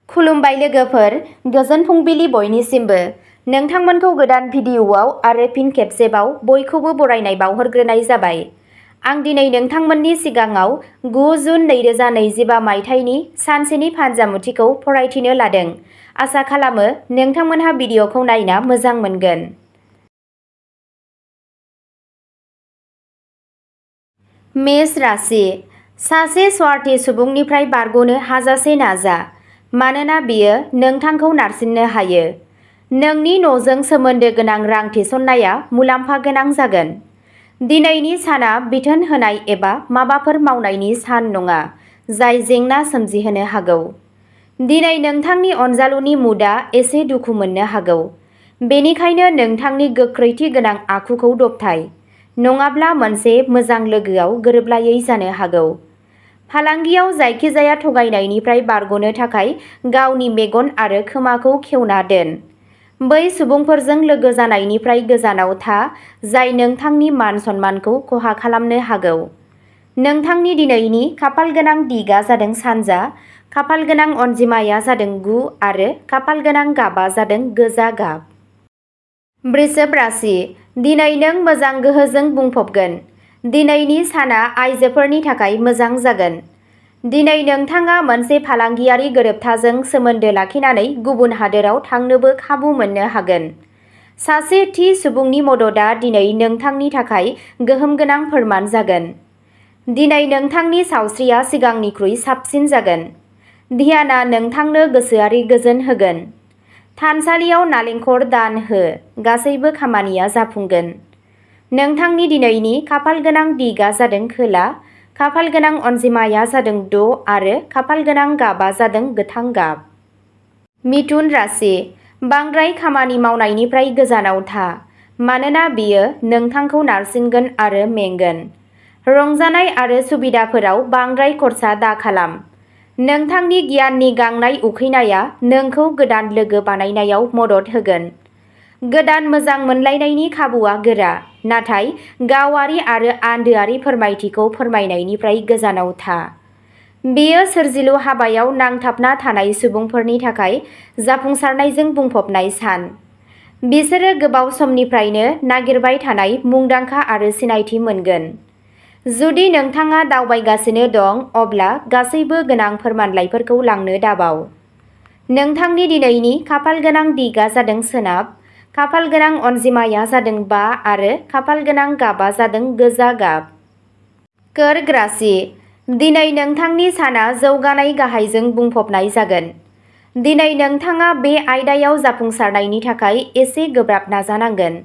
खुलुमबाय लोगोफोर, गोजोन फुंबिलि बयनिसिमबो। नोंथांमोनखौ गोदान भिडिअ'आव आरो फिन खेबसेबाव बयखौबो बरायनाय बावहरग्रोनाय जाबाय। आं दिनै नोंथांमोननि सिगाङाव 9 जुन 2025 मायथाइनि सानसेनि फानजामुथिखौ फरायथिनो लादों। आसा खालामो नोंथांमोनहा भिडिअ'खौ नायना मोजां मोनगोन। मेष राशि। सासे स्वार्थी सुबुंनिफ्राय बारग'नो हाजासे नाजा, मानोना बियो नोंथांखौ नारसिननो हायो। नोंनि न'जों सोमोन्दो गोनां रां थिसननाया मुलाम्फा गोनां जागोन। दिनैनि साना बिथोन होनाय एबा माबाफोर मावनायनि सान नङा, जाय जेंना सोमजिहोनो हागौ। दिनै नोंथांनि अनजालुनि मुडआ एसे दुखु मोननो हागौ। बेनिखायनो नोंथांनि गोख्रैथि गोनां आखुखौ दबथाय, नङाब्ला मोनसे मोजां लोगोआव गोरोबलायै जानो हागौ। फालांगियाव जायखिजाया थगायनायनिफ्राय बारग'नो थाखाय गावनि मेगन आरो खोमाखौ खेवना दोन। बै सुबुंफोरजों लोगो जानायनिफ्राय गोजानाव था जाय नोंथांनि मान-सन्मानखौ खहा खालामनो हागौ। नोंथांनि दिनैनि खाफालगोनां दिगआ जादों सानजा, खाफालगोनां अनजिमाया जादों 9 आरो खाफालगोनां गाबआ जादों गोजा गाब। वृषभ राशि। दिनै नों मोजां गोहोजों बुंफबगोन। दिनैनि साना आइजोफोरनि थाखाय मोजां जागोन। दिनै नोंथाङा मोनसे फालांगियारि गोरोबथाजों सोमोन्दो लाखिनानै गुबुन हादोराव थांनोबो खाबु मोननो हागोन। सासे थि सुबुंनि मददआ दिनै नोंथांनि थाखाय गोहोम गोनां फोरमान जागोन। दिनै नोंथांनि सावस्रिया सिगांनिख्रुइ साबसिन जागोन। ध्यानआ नोंथांनो गोसोआरि गोजोन होगोन। थानसालियाव नालेंखर दान हो, गासैबो खामानिया जाफुंगोन। नोंथांनि दिनैनि खाफालगोनां दिगआ जादों खोला, खाफालगोनां अनजिमाया जादों 6 आरो खाफालगोनां गाबआ जादों गोथां गाब। मिथुन राशि। बांद्राय खामानि मावनायनिफ्राय गोजानाव था, मानोना बेयो नोंथांखौ नारसिनगोन आरो मेंगोन। रंजानाय आरो सुबिदाफोराव बांद्राय खर्सा दाखालाम। नोंथांनि गियाननि गांनाय उखैनाया नोंखौ गोदान लोगो बानायनायाव मदद होगोन। गोदान मोजां मोनलायनायनि खाबुआ गोरा, नाथाय गावारि आरो आन्दोआरि फोरमायथिखौ फोरमायनायनिफ्राय गोजानाव था। बेयो सोरजिलु हाबायाव नांथाबना थानाय सुबुंफोरनि थाखाय जाफुंसारनायजों बुंफबनाय सान। बिसोरो गोबाव समनिफ्रायनो नागिरबाय थानाय मुंदांखा आरो सिनायथि मोनगोन। जुदि नोंथाङा दावबायगासिनो दं, अब्ला गासैबो गोनां फोरमानलाइफोरखौ लांनो दाबाव। नोंथांनि दिनैनि खाफालगोनां दिगआ जादों सोनाब, खाफालगोनां अनजिमाया जादों 5 आरो खाफालगोनां गाबआ जादों गोजा गाब। कर्क राशि। दिनै नोंथांनि साना जौगानाय गाहायजों बुंफबनाय जागोन। दिनै नोंथाङा बे आयदायाव जाफुंसारनायनि थाखाय एसे गोब्राब नाजानांगोन।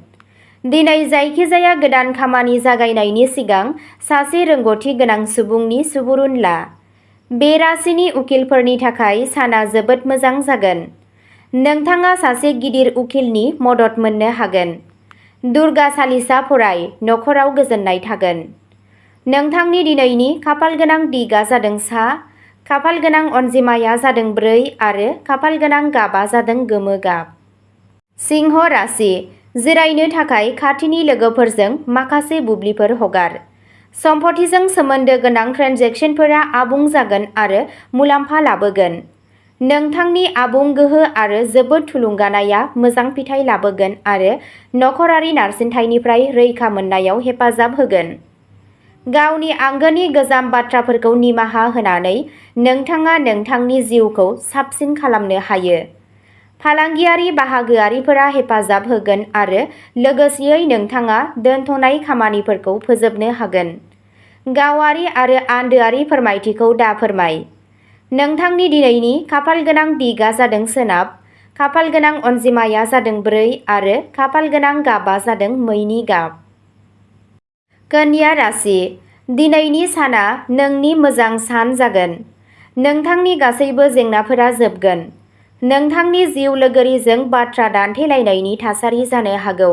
दिनै जायखिजाया गोदान खामानि जागायनायनि सिगां सासे रोंग'थि गोनां सुबुंनि सुबुरुन ला। बे राशिनि उकिलफोरनि थाखाय साना जोबोद मोजां जागोन। नोंथाङा सासे गिदिर उकिलनि मदद मोननो हागोन। दुर्गा चालिसा फराय, नखराव गोजोननाय थागोन। नोंथांनि दिनैनि खाफालगोनां दिगआ जादों सा, खाफालगोनां अनजिमाया जादों 4 आरो खाफालगोनां गाबआ जादों गोमो गाब। सिंह राशि। जिरायनो थाखाय खाथिनि लोगोफोरजों माखासे बुब्लिफोर हगार। सम्पथिजों सोमोन्दो गोनां ट्रेन्जेकसनफोरा आबुं जागोन आरो मुलाम्फा लाबोगोन। नोंथांनि आबुं गोहो आरो जोबोद थुलुंगानायआ मोजां फिथाय लाबोगोन आरो नखरारि नारसिनथायनिफ्राय रैखा मोननायाव हेफाजाब होगोन। गावनि आंगोनि गोजाम बाथ्राफोरखौ निमाहा होनानै नोंथाङा नोंथांनि जिउखौ साबसिन खालामनो हायो। फालांगियारि बाहागोआरिफोरा हेफाजाब होगोन आरो लोगोसेयै नोंथाङा दोनथ'नाय खामानिफोरखौ फोजोबनो हागोन। गावारि आरो आन्दोआरि फोरमायथिखौ दाफोरमाय। नोंथांनि दिनैनि खाफालगोनां दिगआ जादों सोनाब, खाफालगोनां अनजिमाया जादों 4 आरो खाफालगोनां गाबआ जादों मैनि गाब। कन्या राशि। दिनैनि साना नोंनि मोजां सान जागोन। नोंथांनि गासैबो जेंनाफोरा जोबगोन। नोंथांनि जिउ लोगोरिजों बाथ्रा दान्थेलायनायनि थासारि जानो हागौ।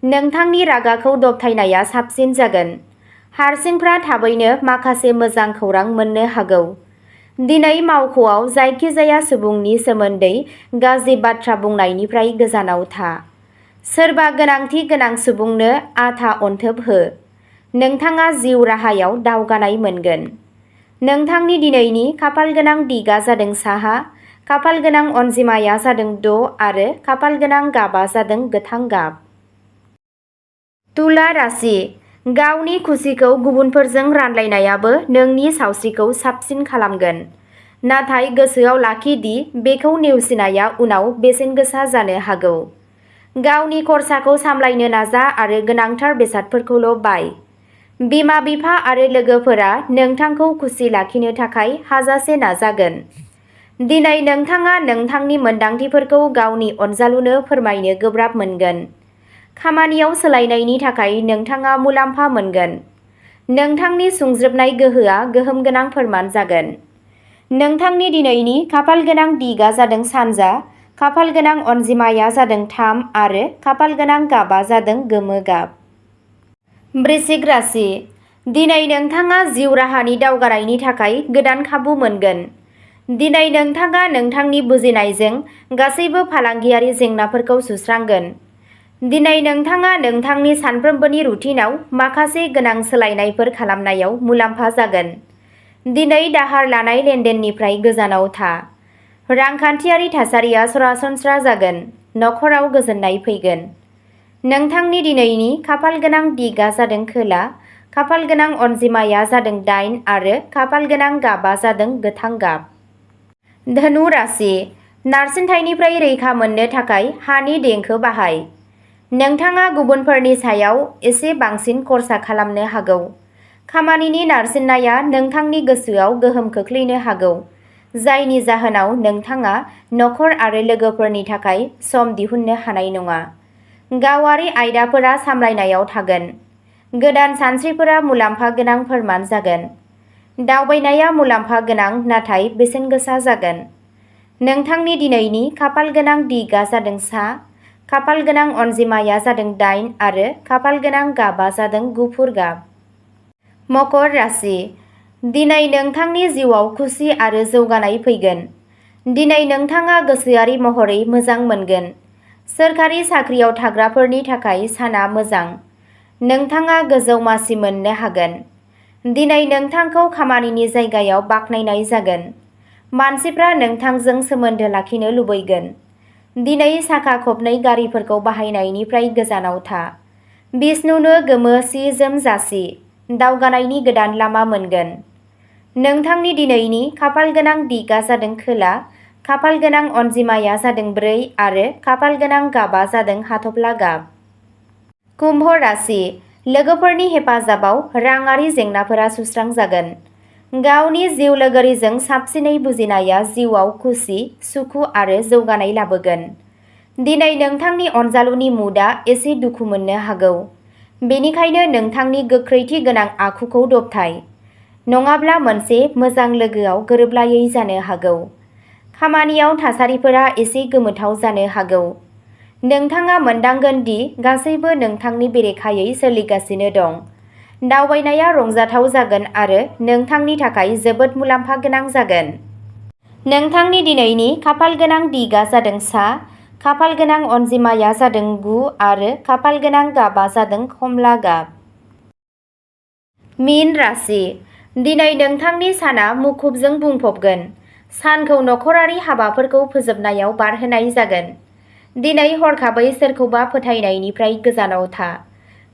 नोंथांनि रागाखौ दबथायनाया साबसिन जागोन। हारसिंफ्रा थाबैनो माखासे मोजां खौरां मोननो हागौ। दिनै मावख'आव जायखिजाया सुबुंनि सोमोन्दै गाज्रि बाथ्रा बुंनायनिफ्राय गोजानाव था। सोरबा गोनांथि गोनां सुबुंनो आथा अनथोब हो। नोंथाङा जिउ राहायाव दावगानाय मोनगोन। नोंथांनि दिनैनि खाफालगोनां दिगआ जादों साहा, खाफाल गोनां अनजिमाया जादों 6 आरो खाफाल गोनां गाबा जादों गोथां गाब। तुला राशि। गावनि खुसिखौ गुबुनफोरजों रानलायनायाबो नोंनि सावस्रिखौ साबसिन खालामगोन। नाथाय गोसोआव लाखि दि बेखौ नेवसिनाया उनाव बेसेन गोसा जानो हागौ। गावनि खरसाखौ सामलायनो नाजा आरो गोनांथार बेसादफोरखौल' बाय। बिमा-बिफा आरो लोगोफोरा नोंथांखौ खुसि लाखिनो थाखाय हाजासे नाजागोन। दिनै नोंथाङा नोंथांनि मोनदांथिफोरखौ गावनि अनजालुनो फोरमायनो गोब्राब मोनगोन। खामानियाव सोलायनायनि थाखाय नोंथाङा मुलाम्फा मोनगोन। नोंथांनि सुंज्रोबनाय गोहोआ गोहोम गोनां फोरमान जागोन। नोंथांनि दिनैनि खाफाल गोनां दिगआ जादों सानजा, खाफाल गोनां अनजिमाया जादों 3 आरो खाफाल गोनां गाबा जादों गोमो गाब। वृश्चिक राशि। दिनै नोंथाङा जिउ राहानि दावगानायनि थाखाय गोदान खाबु मोनगोन। दिनै नोंथाङा नोंथांनि बुजिनायजों गासैबो फालांगियारि जेंनाफोरखौ सुस्रांगोन। दिनै नोंथाङा नोंथांनि सानफ्रोमबोनि रुटिनआव माखासे गोनां सोलायनायफोर खालामनायाव मुलाम्फा जागोन। दिनै दाहार लानाय लेनदेननिफ्राय गोजानाव था। रांखान्थियारि थासारिया सरासनस्रा जागोन। नखराव गोजोननाय फैगोन। नोंथांनि दिनैनि खाफाल गोनां दिगआ जादों खोला, खाफाल गोनां अनजिमाया जादों 8 आरो खाफाल गोनां गाबा जादों गोथां गाब। धनु राशि। नारसिनथायनिफ्राय रैखा मोननो थाखाय हानि देंखो बाहाय। नोंथाङा गुबुनफोरनि सायाव एसे बांसिन खर्सा खालामनो हागौ। खामानिनि नारसिननाया नोंथांनि गोसोआव गोहोम खोख्लैनो हागौ, जायनि जाहोनाव नोंथाङा नखर आरो लोगोफोरनि थाखाय सम दिहुननो हानाय नङा। गावारि आयदाफोरा सामलायनायाव थागोन। गोदान सानस्रिफोरा मुलाम्फा गोनां फोरमान जागोन। दावबायनाया मुलाम्फा गोनां नाथाय बेसेन गोसा जागोन। नोंथांनि दिनैनि खाफाल गोनां दिगआ जादों सा, खाफाल गोनां अनजिमाया जादों 8 आरो खाफाल गोनां गाबा जादों गुफुर गाब। मकर राशि। दिनै नोंथांनि जिउआव खुसि आरो जौगानाय फैगोन। दिनै नोंथाङा गोसोआरि महरै मोजां मोनगोन। सोरखारि साख्रियाव थाग्राफोरनि थाखाय साना मोजां। नोंथाङा गोजौ मासि मोननो हागोन। दिनै नोंथांखौ खामानिनि जायगायाव बाख्नायनाय जागोन। मानसिफ्रा नोंथांजों सोमोन्दो लाखिनो लुबैगोन। दिनै साखा खबनै गारिफोरखौ बाहायनायनिफ्राय गोजानाव था। विष्णुनो गोमो सि-जोम जासि। दावगानायनि गोदान लामा मोनगोन। नोंथांनि दिनैनि खाफाल गोनां दिगआ जादों खोला, खाफाल गोनां अनजिमाया जादों 4 आरो खाफाल गोनां गाबा जादों हाथफ्ला गाब। कुम्भ राशि। लोगोफोरनि हेफाजाबाव राङारि जेंनाफोरा सुस्रांजागोन। गावनि जिउ लोगोरिजों साबसिनै बुजिनाया जिउआव खुसि, सुखु आरो जौगानाय लाबोगोन। दिनै नोंथांनि अनजालुनि मुडआ एसे दुखु मोननो हागौ। बेनिखायनो नोंथांनि गोख्रैथि गोनां आखुखौ दबथाय। नङाब्ला मोनसे मोजां लोगोआव गोरोबलायै जानो हागौ। खामानियाव थासारिफोरा एसे गोमोथाव जानो हागौ। नोंथाङा मोनदांगोन दि गासैबो नोंथांनि बेरेखायै सोलिगासिनो दं। दावबायनाया रंजाथाव जागोन आरो नोंथांनि थाखाय जोबोद मुलाम्फा गोनां जागोन। नोंथांनि दिनैनि खाफाल गोनां दिगआ जादों सा, खाफाल गोनां अनजिमाया जादों 9 आरो खाफाल गोनां गाबा जादों खमला गाब। मीन राशि। दिनै नोंथांनि साना मुखुबजों बुंफबगोन। सानखौ नखरारि हाबाफोरखौ फोजोबनायाव बारहोनाय जागोन। दिनै हरखाबै सोरखौबा फोथायनायनिफ्राय गोजानाव था।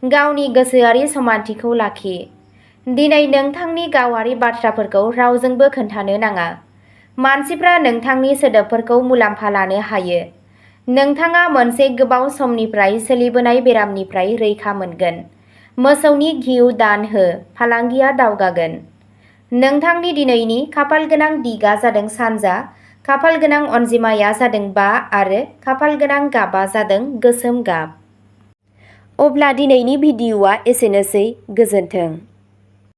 गावनि गोसोआरि समानथिखौ लाखि। दिनै नोंथांनि गावारि बाथ्राफोरखौ रावजोंबो खोन्थानो नाङा। मानसिफ्रा नोंथांनि सोदोबफोरखौ मुलाम्फा लानो हायो। नोंथाङा मोनसे गोबाव समनिफ्राय सोलिबोनाय बेरामनिफ्राय रैखा मोनगोन। मोसौनि घिउ दान हो, फालांगिया दावगागोन। नोंथांनि दिनैनि खाफाल गोनां दिगआ जादों सानजा, खाफाल गोनां अनजिमाया जादों 5 आरो खाफाल गोनां गाबा जादों गोसोम गाब। अब्ला दिनैनि भिडिअ'आ एसेनोसै। गोजोन्थों।